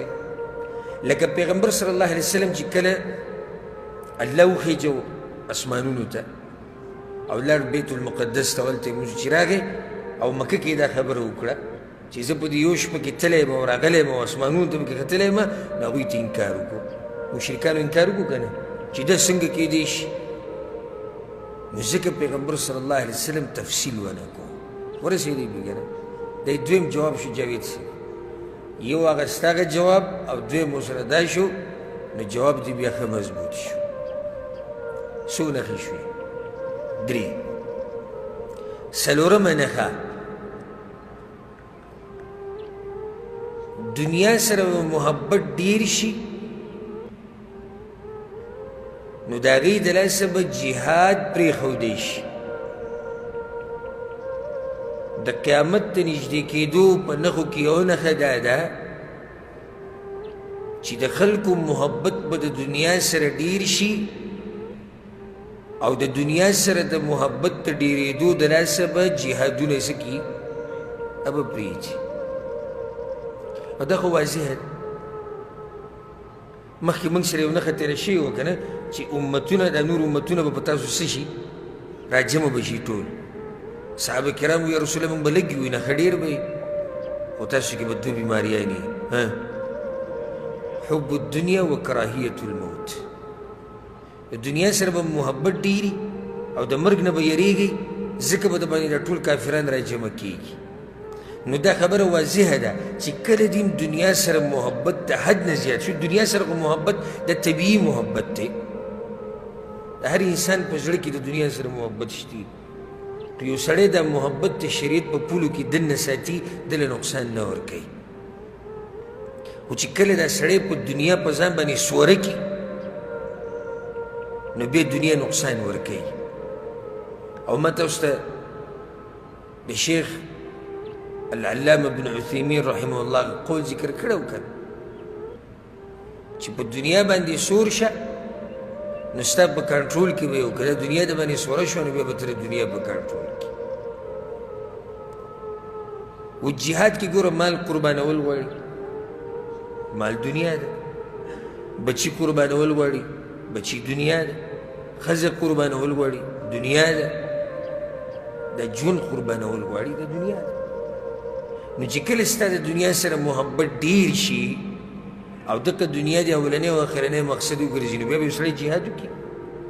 لکه پیغمبر صلی الله علیه وسلم چې کله الله وخېژو اسمانونو ته او لاړ بیت المقدس ته، هلته یې مونځ چې راغی او مکه کې دا خبره وکړه چې زه په دې یو شپه کې تللی یم او راغلی یم او اسمانونو ته پکې ختلی یم، نو هغوی ته انکار وکړو، مشرکانو انکار وکړو که نه چې دا څنګه کېدی شي؟ نو ځکه پیغمبر صلی الله علیه وسلم تفصیل ونه کړو. ورسېدی پرې که نه؟ دا یې دویم جواب شو جاوید صاحب. یو هغه ستاغه جواب او دویم ورسره دا شو، نو جواب دې بیا ښه مضبوط شو. څو نښې شوې؟ درې. څلورمه نښه، دنیا سره به محبت ډیر شي، نو د هغې د لاسه به جهاد پرېښودی شي. د قیامت ته نږدې کېدو په نښو کې یو نښه دا ده چې د خلکو محبت به د دنیا سره ډیر شي، او د دنیا سره د محبت ته ډېرېدو د لاسه به جهادونه څه کړي؟ به پرېږدي. او دا خو واضح ده. مخکې موږ سره یو نښه تېره شوې وه که نه چې امتونه دا نور امتونه به په تاسو څه شي؟ راجمع به شي ټول. صحابه کرام وویل یا رسول الله موږ به لږ یو، نښه ډېر به وي، خو تاسو کې به دوه بیماریانې، حب الدنیا و کراهیت الموت. د دنیا سره به محبت ډېري او د مرګ نه به یریږي، ځکه به د باندې دا ټول کافران راجمع کېږي. نو دا خبره واضحه ده چې کله دین دنیا سره محبت د حد نه زیات شو، دنیا سره خو محبت د طبیعي محبت دی، د هر انسان په زړه کې د دنیا سره محبت شته، خو یو سړی دا محبت د شریعت په پولو کې دننه ساتي، ده له نقصان نه ورکوي. خو چې کله دا سړی په دنیا په ځان باندې سوره کړي، نو بیا دنیا نقصان ورکوي. او ما تاسو ته د شیخ العلامه ابن عثیمین رحمه الله قول ذکر کړی و که چې په دنیا باندې سور شه نو ستا په کنټرول کې به یې وکړه، دنیا د باندې سوره شوه نو بیا به تر دنیا په کنټرول کې. و جهاد کې ګوره مال قربانول غواړي، مال دنیا ده، بچي قربانول غواړي، بچي دنیا ده، ښځه قربانول غواړي، دنیا ده، د ژوند قربانول غواړي، د دنیا ده. نو چې کله ستا د دنیا سره محبت ډېر شي او دغه دنیا د اولنی او اخرنی مقصد وګرځي، نو بیا به یو سړی جهاد وکړي؟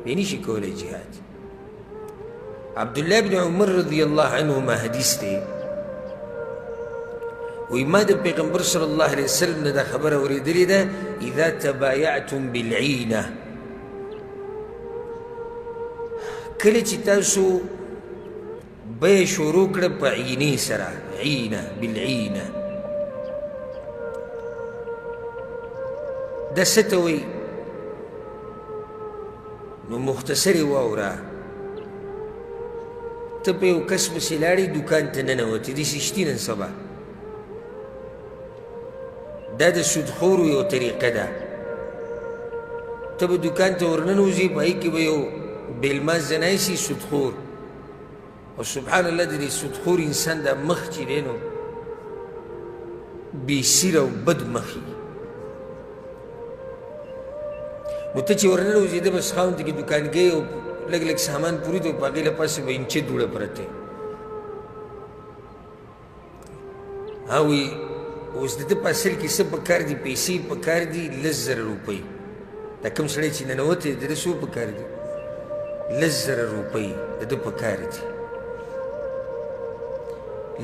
بیا نه شي کولی جهاد. عبدالله بن عمر رضی الله عنهما حدیث دی، وایي ما د پیغمبر صلی الله علیه وسلم نه دا خبره اورېدلې ده، اذا تبایعتم بالعینه، کله چې تاسو بیع شروع کړه په عینې سره، عینه بالعینه، دا څه ته وایي؟ نو مختصر یې واوره. ته په یو کس پسې لاړې، دوکان ته ننوتې، داسې شتي نن سبا، دا د سودخورو یو طریقه ده. ته به دوکان ته ورننوځې، په هغې کې به یو بېلماز زنای سي سودخور، او سبحان الله د دې سودخور انسان دا مخ چې دی نو بې سیره او بد مخ وي. نو ته چې ورننوځې، ده به سخاوند کې دوکانګۍ او لږ لږ سامان پروت او په هغې له پاسه به اینچه دوړه پرته. ها وایي اوس د ده په اصل کې څه پکار دي؟ پیسې پکار دي، 10,000 روپۍ. دا کوم سړی چې ننوتی د ده څو پکار دي؟ 10,000 روپۍ د ده پکار دي.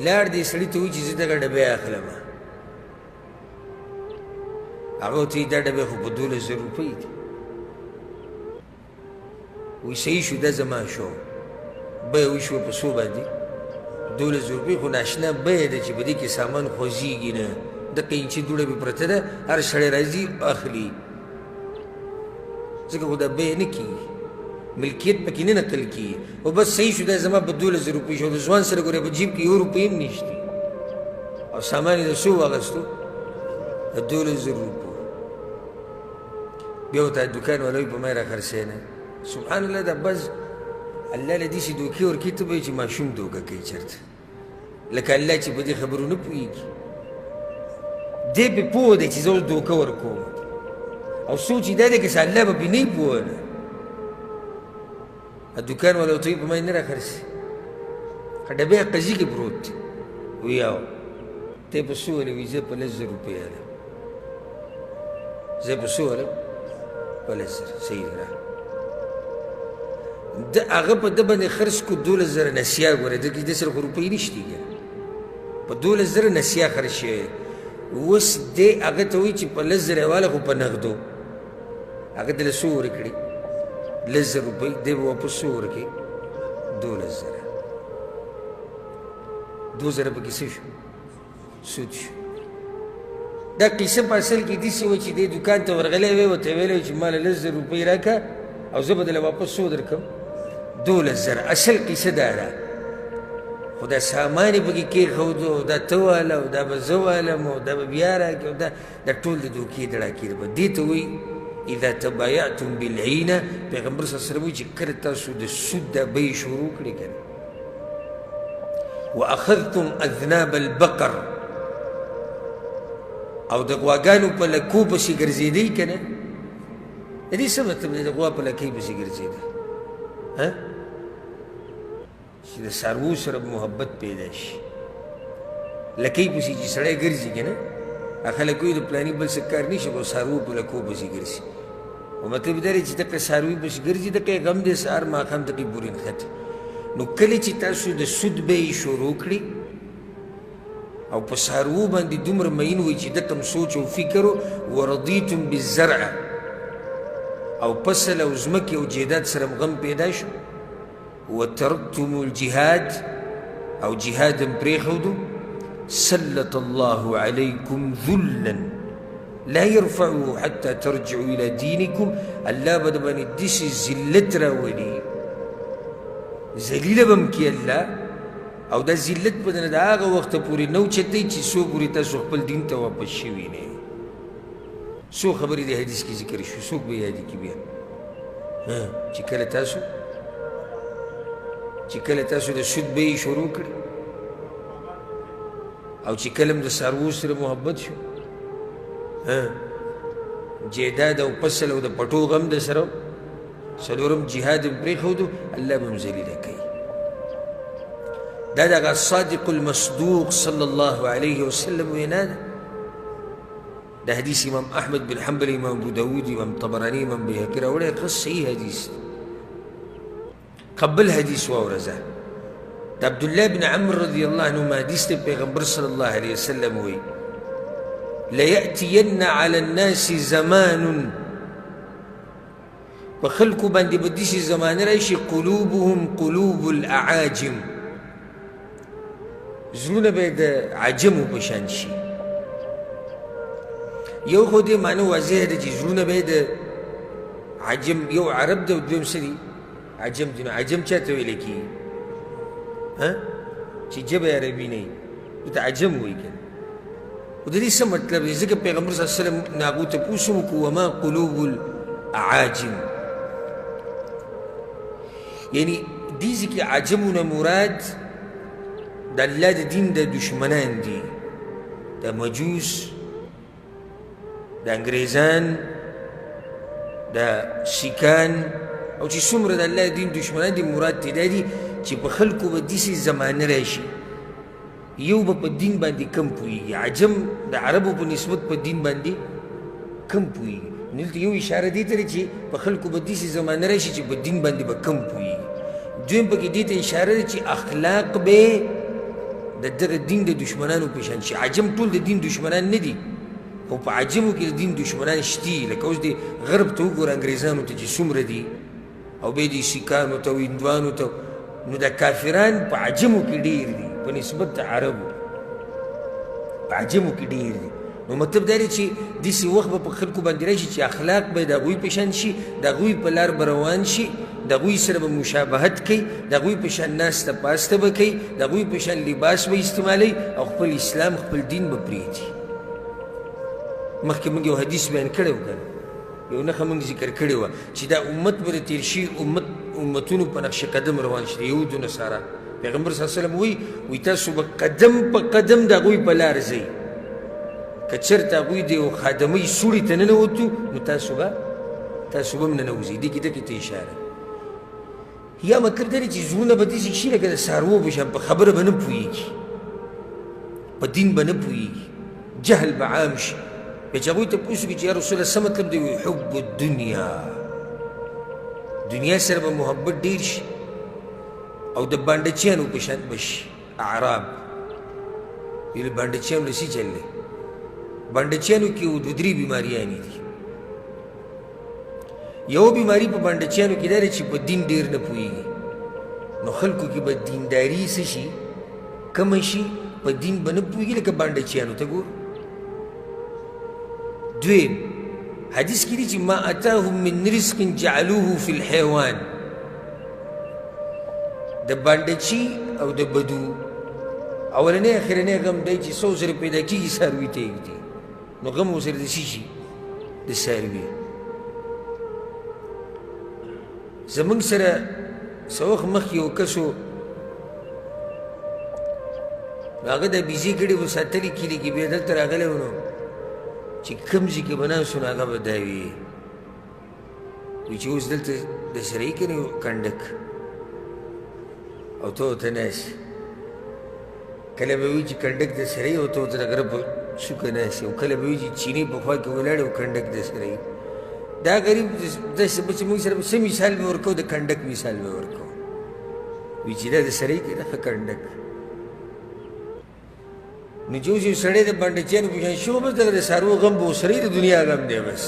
لاړ دې سړي ته وایي چې زه دغه ډبی اخلم. هغه ورته وایي دا ډبی خو په 12,000 روپۍ دي. وایي صحیح شو، دا زما شو. بیه وشوه په څو باندې؟ 12,000 روپۍ. خو ناشنا بیه ده چې په دې کې سامان خوځېږي نه، دقه اینچه دوړه پې پرته ده، هر سړی راځي اخلي، ځکه خو دا بیه نه کېږي، ملکیت پکې نه نقل کېږي. او بس صحیح شو، دا زما په 12,000 روپۍ شو. د ځوان سره ګوره په جیب کې 1 روپۍ هم نشته، او سامان یې د څو واخیستو؟ د 12,000 روپو. بیا ورته دوکان والا وایي په ما یې راخرڅوې نه. سبحان الله، دا بس الله له داسې دوکې ورکوي، ته به یې چې ماشوم دوکه کوي چېرته، لکه الله چې په دې خبرو نه پوهېږي. دی پې پوه دی چې زه اوس دوکه ورکوم، او سوچ یې دا دی که څه الله به پې نه وي پوه. نه، دوکان والا ورته وایي په ما یې نه راخرڅوي، ډبی قضي کې پروت دی. وایي او ته یې په څو ولې؟ وایي زه په 10,000 روپۍ الم. زه په څو ولم؟ په 10,000. صحیح ده. د هغه په ده باندې خرڅ کړو 12,000 نسیا. ګوره ده کې ده سره خو روپۍ نشتي که په 12,000 نسیا خرڅ شوی. اوس دی هغه ته وایي چې په 10,000 یې واله، خو په نغدو. هغه دله څو ورکړي؟ 10,000 روپۍ. دی به واپس څو ورکړي؟ 12,000. 2,000 پکې څه شو؟ سود شو. دا قصه په اصل کې داسې وه چې دی دوکان ته ورغلی وی، ورته ویلی چې ما له 10,000 روپۍ راکړه او زه به درله واپس څو درکړم؟ 12,000. اصل قصه دا ده، خو دا سامان یې پکې کېښودو، او دا ته واله، او دا به زه والم، او دا به بیا راکړې، او دا ټول د دوکې دړاکې ده. په دې ته وایي اذا تبایعتم بالعینه. پیغمبر صلی الله علیه وسلم وایي چې کله تاسو د سود دا بیې شروع کړې که نه، واخذتم اذناب البقر، او د غواګانو په لکو پسې ګرځېدئ که نه. د دې څه مطلب دی؟ د غوا په لکۍ پسې ګرځېدئ، ها، چې د څاروو سره محبت پیدا شي. لکۍ پسې چې سړی ګرځي که نه، خلک وایي د پلاني بل څه کار نشي، خو څاروو په لکو پسې ګرځي. او مطلب دا دی چې دقه څاروي پسې ګرځي، دقه یې غم دی، سهار ماښام دقې پورې نښتې. نو کله چې تاسو د سود بیې شروع کړي او په څاروو باندې دومره مین وئ چې دقه هم سوچ او فکر ورضیتم بالزرع، او فصل او ځمکې او جیداد سره هم غم پیدا شو، وترکتم الجهاد، او جهاد هم پرېښودو، سلط الله علیکم ذلا لا يرفعه حتى ترجعوا إلى دينكم. الله به درباندې داسې ذلت راولي، ذلیله به هم کړي الله، او دا ذلت به درنه د هغه وخته پورې نه اوچتوي چې څو پورې تاسو خپل دین ته واپس شوي نه یئ. څو خبرې د حدیث کې ذکر شوې، څوک به یادې کړي بیا؟ چې کله تاسو د سود بیې شروع کړئ او چې کله هم د څاروو سره محبت شو، جیداد او فصل او د پټو غم د سره، څلورم جهاد هم پرېښودو، الله به هم ذلیله کوي. دا د هغه صادق المصدوق صلی الله علیه وسلم وینا ده. دا حدیث امام احمد بن حنبل، امام ابو داود، امام طبراني، امام بیهقي راوړی، ښه صحیح حدیث دی. قبل حدیث واوره زه د عبدالله بن عمرو رضی الله عنهما حدیث دی، پیغمبر صلی الله علیه وسلم وایي ليأتين على الناس زمان، په خلکو باندې به داسې زمانه راشي قلوبهم قلوب الاعاجم، زړونه به یې د عجمو په شان شي. یو خو دې معنی واضح ده چې زړونه به یې د عجم، یو عرب دی او دویم څه دي؟ عجم دي. نو عجم چا ته ویل کېږي؟ چې ژبه یې عربي نه وي ورته عجم وایي که نه. خو د دې څه مطلب دی؟ ځکه پیغمبر صلی الله علیه وسلم نه هغو تپوس هم وکړو وما قلوب الاعاجم، یعنی دې ځای کې عجمو نه مراد د الله د دین د دشمنان دي، د مجوس، د انګریزان، د سیکان، او چې څومره د الله دین دشمنان دي، مراد ترې دا دي چې په خلکو به داسې زمانه راشي یو به په دین باندې کم پوهېږي. عجم د عربو په نسبت په دین باندې کم پوهېږي. نو دلته یو اشاره دې ته ده چې په خلکو به داسې زمانه راشي چې په دین باندې به کم پوهېږي. دویم پکې دې ته اشاره ده چې اخلاق به د دغه دین د دشمنانو په شان شي. عجم ټول د دین دشمنان نه دي، خو په عجمو کې د دین دشمنان شتي. لکه اوس دې غرب ته وګوره، انګریزانو ته چې څومره دي، او بیا دې سیکانو ته او هندوانو ته، نو دا کافران په عجمو کې ډېر دي په نسبت د عربو، په عجمو کې ډېر دي. نو مطلب دا دی چې داسې وخت به په خلکو باندې راشي چې اخلاق به د هغوی په شان شي، د هغوی په لار به روان شي، د هغوی سره به مشابهت کوي، د هغوی په شان ناسته پاسته به کوي، د هغوی په شان لباس به استعمالوي، او خپل اسلام خپل دین به پرېږدي. مخکې موږ یو حدیث بیان کړی و که نه، یو نښه موږ ذکر کړې وه چې دا امت به د تېر شوي امتونو په نقش قدم روان شي، د یهودو نصارا. پیغمبر صلی الله علیه وسلم وایي تاسو به قدم په قدم د هغوی په لار ځئ، که چېرته هغوی د یو خادمۍ سوړي ته ننوتو نو تاسو به هم ننوځئ. دې کې دقې ته اشاره. یا مطلب دا دی چې زړونه به داسې شي لکه د څاروو په شان، په خبره به نه پوهېږي، په دین به نه پوهېږي، جهل به عام شي. بیا چې هغوی تپوس وکړي چې یا رسول الله څه مطلب دی؟ وایي حب الدنیا، دنیا سره به محبت ډېر شي او د بانډچیانو په شان به شي. اعراب ویل بانډچیانو له څه چل دی؟ بانډچیانو کې دوه درې بیماریانې دي. یو بیماري په بانډچیانو کې دا ده چې په دین ډېر نه پوهېږي، نو خلکو کې به دینداري څه شي؟ کمه شي، په دین به نه پوهېږي لکه بانډچیانو ته ګور. دویم حدیث کې دي چې ما اتاهم من رزق جعلوه فی الحیوان، د بانډچي او د بدو اولنی اخرنی غم دی چې څو ځلې پیدا کېږي څاروي ته یې ږدي، نو غم ورسره د څه شي؟ د څاروي. زموږ سره څه وخت مخکې یو کس و، نو هغه د بیزې ګډې به ساتلې کلي کې، بیا دلته راغلی و، نو چې کوم ځای کې به ناست و نو هغه به دا وي وي چې اوس دلته د سره یې که نه یو کنډک او ته ورته ناست یې. کله به وي چې کنډک د سره یې او ته ورته د غره په څوکه ناست یې، او کله به وي چې چینې په خوا کې ولاړ او کنډک د سره یې. دا غریب داسې به چې موږ سره څه مثال به ورکوو، د کنډک مثال به ورکوو، وي چې دا د سره یې که نه ښه کنډک. نو چې اوس یو سړی د بانډچیانو په شان شو، بس دغه د څاروو غم به ورسره وي، د دنیا غم دی بس.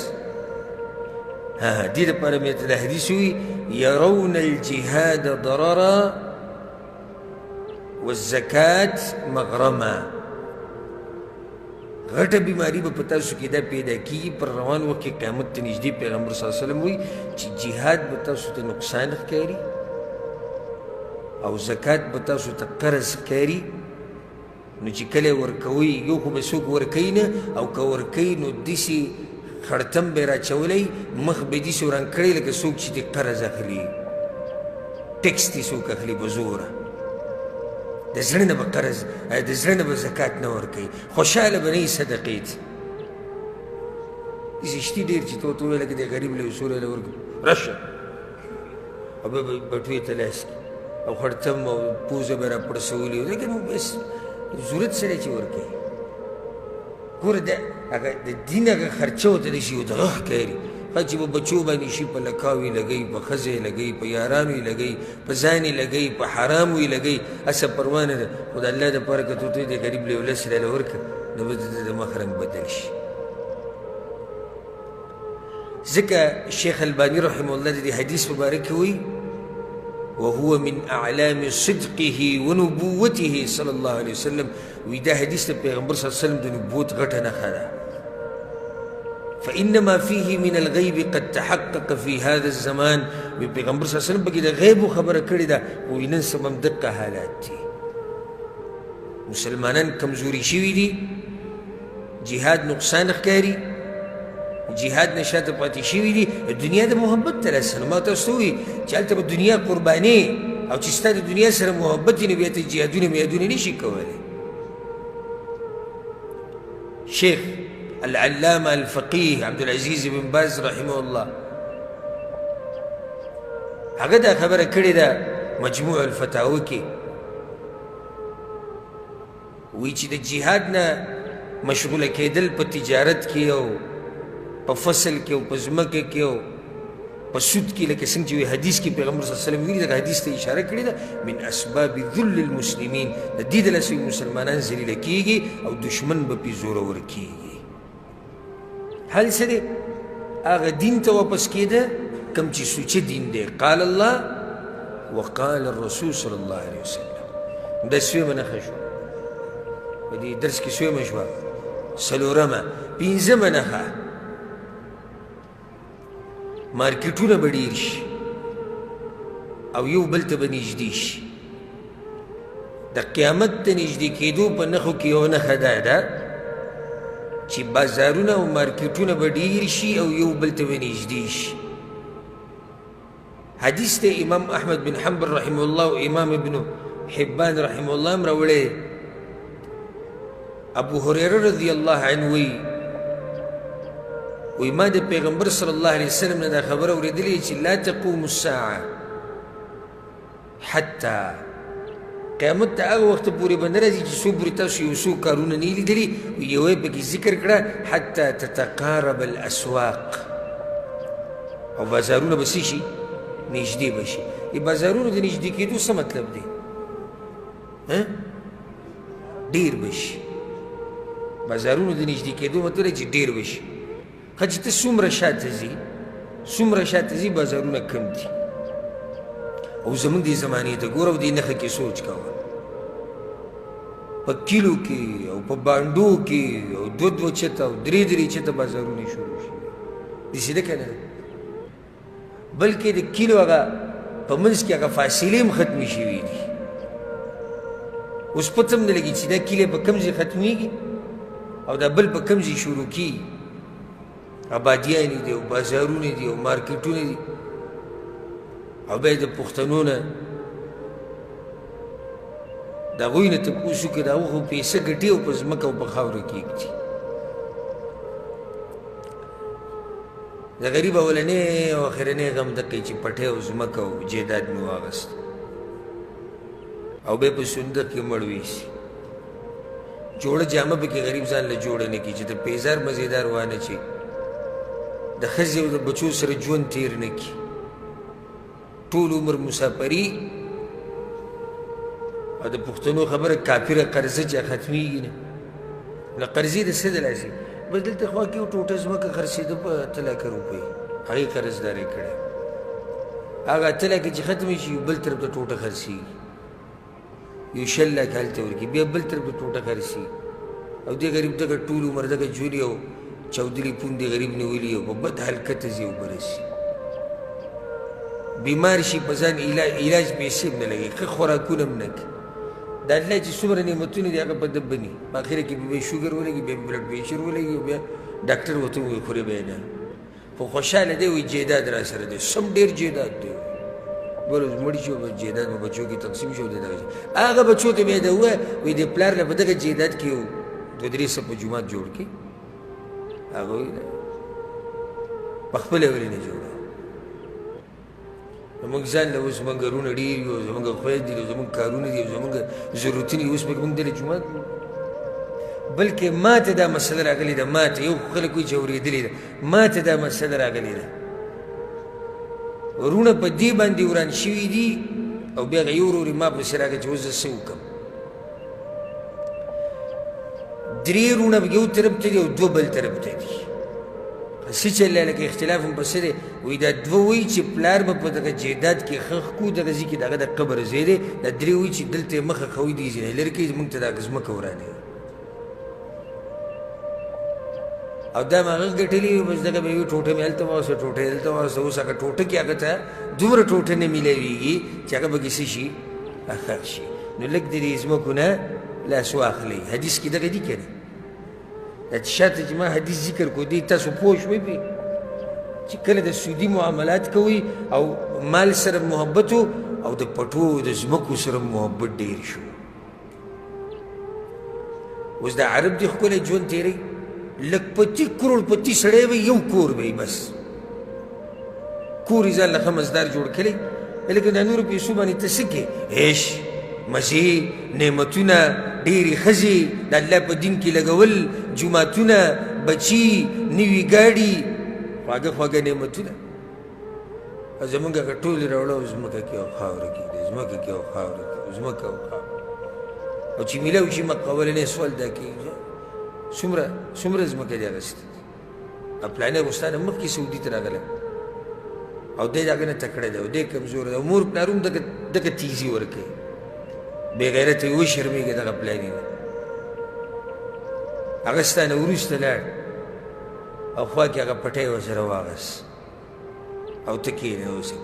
دې دپاره مې ته دا حدیث ووایي یرون الجهاد ضررا والزکات مغرما. غټه بیماري به په تاسو کې دا پیدا کېږي پر روان وخت کې قیامت ته نږدې. پیغمبر صلی الله علیه وسلم وایي چې جهاد به تاسو ته نقصان ښکاري او زکات به تاسو ته قرض ښکاري. نو چې کله ورکوي یو خو به څوک ورکوي نه، او که ورکوي نو داسې خړتم به یې راچولی، مخ به یې داسې وران کړی لکه څوک چې ترې قرض اخلي، ټیکس ترې څوک اخلي په زوره. د زړه نه به قرض، د زړه نه به زکات نه ورکوي، خوشحاله به نه وي صدقې ته. داسې شتي ډېر چې ته ورته ووایې لکه د غریب له یو څو ریاله ورکړه، راشه، او بیا به بټوې ته لاس کړي او خړتم او پوزه به یې راپړسولي، لیکن بس ضرورت سره چې ورکوي. ګوره د هغه د دین هغه خرچه ورته داسې یو دغه ښکاري، ښه چې په بچو باندې شي، په لکاو یې لګوي، په ښځه یې لګوي، په یارانو یې لګوي، په ځان یې لګوي، په حرامو یې لګوي، هسه پروا نه ده، خو د الله دپاره که ته ورته وایې د غریب له یو لس ریاله ورکړه، نو به د ده د مخ رنګ بدل شي. ځکه شیخ الباني رحمه الله د دې حدیث مبارک کې وایي وهو من اعلام صدقه ونبوته صلی الله علیه وسلم. وایي دا حدیث د پیغمبر صلی الله علیه وسلم د نبوت غټه نښه ده. فإنما فيه من الغيب قد تحقق في هذا الزمان. وی پیغمبر صلی الله علیه وسلم پکې د غیبو خبره کړې ده، وایي نن سبا هم دقه حالات دي، مسلمانان کمزوري شوي دي، جهاد نقصان ښکاري، جهاد نه شاته پاتې شوي دي، دنیا د محبت ته راسه. نو ما تاسو ته ووایي چې هلته به دنیا قرباني او چې ستا د دنیا سره محبت وي، نو بیا ته جهادونه میادونه نه شي کولی. شیخ العلامة الفقيه عبد العزيز بن باز رحمه الله هغه دا خبره کړې ده مجموع الفتاوی کې، وایي چې د جهاد نه مشغوله کېدل په تجارت کې او په فصل کې او په ځمکه کې او په سود کې، لکه څنګه چې وایي حدیث کې پیغمبر صلی الله علیه وسلم ویلي، دغه حدیث ته اشاره کړې ده، من اسباب ذل المسلمین، د دې د لاسه مسلمانان ذلیله کېږي او دښمن به پرې زورور کېږي. حل څه دی؟ هغه دین ته واپس کېده کوم چې سوچه دین دی، قال الله وقال الرسول صلی الله علیه وسلم. دا څویمه نښه شوه په دې درس کې؟ څویمه شوه؟ څلورمه. پنځمه نښه، مارکیټونه به ډېر شي او یو بل ته به نږدې شي. د قیامت ته نږدې کېدو په نښو کې یوه نښه دا ده چې بازارونه او مارکیټونه به ډېر شي او یو بل ته به نږدې شي. حدیث ته امام احمد بن حنبل رحمه الله او امام ابن حبان رحمه الله هم راوړی. ابو هريره رضی الله عنه وایي، وایي ما د پیغمبر صلی الله علیه وسلم نه دا خبره اورېدلې چې لا تقوم الساعة حتی، قیامت ته هغه وخت پورې به نه راځي چې څو پورې تاسو یو څو کارونه نه لیدلي. یوه یې پکې ذکر کړه حتی تتقارب الاسواق، او بازارونه به څه شي؟ نږدې به شي. د بازارونو د نږدې کېدو څه مطلب دی؟ ډېر به شي. بازارونو د نږدې کېدو مطلب دی چې ډېر به شي. ښه چې ته څومره شاته ځي، څومره شاته ځي، بازارونه کم دي. او زموږ دې زمانې ته ګوره او دې نښه کې سوچ کوه، په کیلو کې او په بانډو کې او دوه دوه چته او درې درې چته بازارونه شروع شي. داسې ده که نه؟ بلکې د کیلو هغه په منځ کې هغه فاصلې هم ختمې شوې دي. اوس پته هم نه لګي چې دا کیلې په کوم ځای ختمېږي او دا بل په کوم ځای شروع کېږي. آبادیانې دي او بازارونه دي او مارکیټونه دي. او بیا د پښتنو نه د هغوی نه تپوس وکړي، د هغوی خو پیسې ګټي او په ځمکه او په خاوره کې ږدي. د غریب اولنی او اخرنی غم دقه چې پټی او ځمکه او جایداد مې واخیست او بیا په صندوق کې مړ ویسي. جوړه جامه پکې غریب ځان له جوړه نه کړي چې د پیزار مزیدار وانه چي، د ښځې او د بچو سره ژوند تېر نه کړي، ټول عمر مسافري. او د پښتنو خبره کافره قرضه چې ختمېږي نه، نو قرضې د څه د لاسه؟ بس دلته خوا کې یو ټوټه ځمکه خرڅېده په 8 لکه روپۍ، هغې قرضداري کړې. هغه 8 لکه چې ختمې شي، بل طرف ته ټوټه خرڅېږي، یو 20 لکه هلته ورکړي، بیا بل طرف ته ټوټه خرڅېږي. او دې غریب دغه ټول عمر دغه ژوند او چاودلي پوندې غریب نیولي او په بد حالکته ځي او برسي. بیمار شي، په ځان علاج پیسې هم نه لګوي، ښه خوراکونه هم نه کوي. د الله چې څومره نعمتونه دي هغه په ده بني. په اخره کې به شوګر ولګي، بیا بلډ پریشر ولګي، بیا ډاکټر ورته ووایي خورې به یې نه. خو خوشحاله دی، وایي جایداد را سره دی، سم ډېر جایداد دی، بل اوس مړ شو، بس جایداد به بچو کې تقسیم شو. د دغه هغه بچو ته بیا دا ووایه، وایي د پلار نه په دغه جایداد کې یو دوه درې څه په جومات جوړ کړي. هغه وایي په خپله ولې نه جوړوي؟ نو موږ ځان له اوس موږ وروڼه ډېر یو، زموږ خویندې دي، زموږ کارونه دي، زموږ ضرورتونه دي، اوس به موږ دلته جومات. بلکې ما ته دا مسله راغلې ده، ما ته یو خلک وایي چې اورېدلې ده، ما ته دا مسله راغلې ده. وروڼه په دې باندې وران شوي دي، او بیا هغه یو ورور یې ما پسې راغی چې اوس زه څه وکړم. درې وروڼه یو طرف ته دي او دوه بل طرف ته دي. څه چل دی لکه اختلاف هم په څه دی؟ وایي دا دوه وایي چې پلار به په دغه جایداد کې ښخ کړو، دغه ځای کې د هغه د قبر ځای دی. دا درې وایي چې دلته یې مخه ښه وي، دې ځای نه لرې کوي، موږ ته دا ځمکه ورانوي. او دا مې هغه ګټلې وي، بس دغه به یوه ټوټه مې هلته واخیسته، ټوټه یې دلته واخیسته. اوس هغه ټوټه کې هغه ته دومره ټوټه نه میلاویږي چې هغه به کې څه شي، ښخ شي. نو لږ د دې ځمکو نه لاس واخلئ. حدیث کې دغه دي که نه؟ دا چې شاته چې ما حدیث ذکر کړو، دې تاسو پوه شوئ پرې چې کله د سودي معاملات کوئ او مال سره محبت او د پټو د ځمکو سره محبت ډېر شو. اوس د عرب دې ښکلی ژوند تېروي، لکپتي کروړپتي سړی وي، یو کور به یې بس کور یې ځان له ښه مزدار جوړ کړی. لکه دا نورو پیسو باندې ته څه کوې؟ عیش، مزې، نعمتونه، ډېرې ښځې، د الله په دین کې لګول، جوماتونه، بچي، نوي ګاډي، خواږه خواږه نعمتونه. او زمونږ هغه ټولې راوړه او ځمکه کې او خاوره کې دی، ځمکه کې او خاوره کې، ځمکه او خاوره. او چې میلاو شي مکه اولنی سوال دا کېږي، څومره ځمکه دې اخیستې؟ پلانی خو ستا نه مخکې سعودي ته راغلی او دی د هغه نه تکړه دی او دی کمزوری دی، او مور پلار هم دغه تیزي ورکوي، بې غیرته یې وشرمېږي دغه پلاني نه. هغه ستا نه وروسته لاړ او خوا کې هغه پټی ورسره واخیست او ته کښېنې اوسه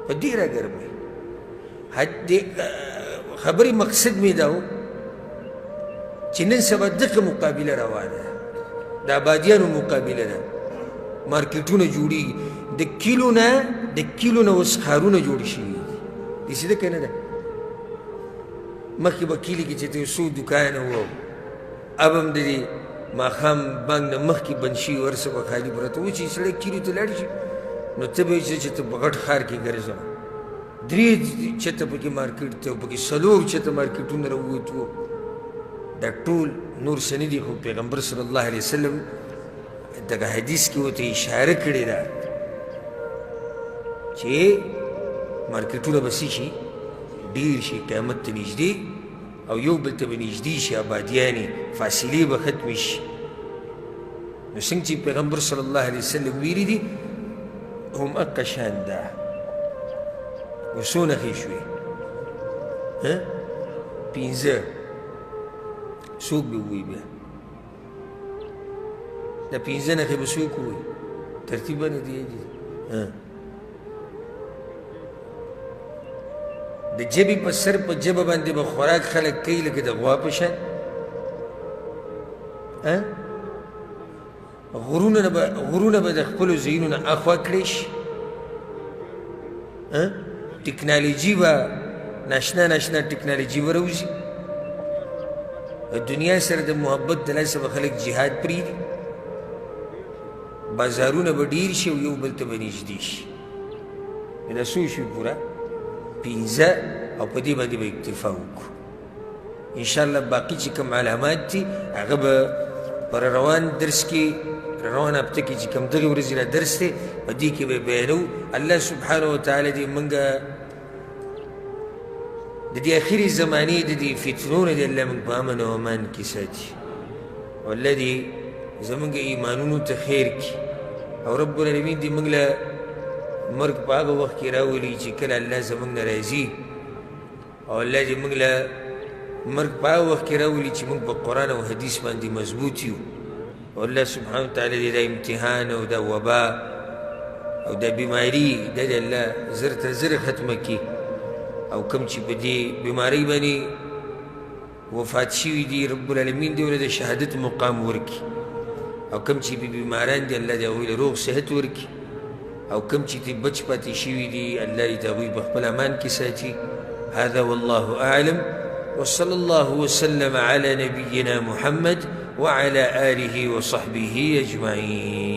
په ډېره ګرمۍ. خبرې مقصد مې دا و چې نن سبا دغه مقابله روانه ده، د آبادیانو مقابله ده، مارکیټونه جوړېږي، د کیلو نه اوس ښارونه جوړ شوي دي. داسې ده که نه ده؟ مخکې به کلي کې چې ته یو څو دوکانه وو، اب هم د دې ماښام بانک نه مخکې بند شوي، هر څه به خالي پراته وو. چې سړی کلي ته لاړ شي نو ته به یې چې ته په غټ ښار کې ګرځم، درې چته پکې مارکیټ ته، پکې څلور چته مارکیټونه راووتو. دا ټول نور څه نه دي، خو پیغمبر صلی الله علیه وسلم دغه حدیث کې ورته اشاره کړې ده چې مارکیټونه به څه شي، ډېر شي، قیامت ته نږدې او یو بل ته به نږدې شي، آبادیانې فاصلې به ختمې شي. نو څنګه چې پیغمبر صلی الله علیه وسلم ویلي دي هم اقه شان ده. نو څو نښې شوې؟ پنځه. څوک به ووایي بیا دا پنځه نښې به څوک ووایي؟ ترتیب باندې دی. د ژبې په سر په ژبه باندې به خوراک خلک کوي لکه د غوا په شان. غرونه به د خپلو ځایونو نه اخوا کړی شي. ټکنالوژي به ناشنا ناشنا ټکنالوژي به راوځي. دنیا سره د محبت د لاسه به خلک جهاد پرېږدي. بازارونه به ډېر شي او یو بل ته به نږدې شي. دا څو شوي؟ پوره پنځه. او په دې باندې به اکتفا وکړو انشاءالله. باقي چې کوم علامات دي هغه به پر روان درس کې، روان هفته کې چې کوم دغې ورځې را درس دی په دې کې به بیانوو. الله سبحانه وتعالی دې موږ د دې اخري زمانې د دې فتنو نه دې الله موږ په امن او امان کې ساتي، او الله دې زموږ ایمانونو ته خیر کړي، او رب العالمین دې موږ له مرګ په هغه وخت کې راولي چې کله الله زموږ نه راضي، او الله دې موږ له مرګ په هغه وخت کې راولي چې موږ په قرآن او حدیث باندې مضبوط یو. او الله سبحانه وتعالی دې دا امتحان او دا وبا او دا بیماري دا دې الله زر تر زره ختمه کړي، او کوم چې په دې بیمارۍ باندې وفات شوي دي رب العالمین دې ورته د شهادت مقام ورکړي، او کوم چې بیماران دي الله دې هغوی له روغ صحت ورکړي. او کوم چې ترې بچ پاتې شوي دي، الله دې د هغوی په خپل امان کې ساتي. هذا والله أعلم، وصلى الله وسلم على نبينا محمد وعلى آله وصحبه أجمعين.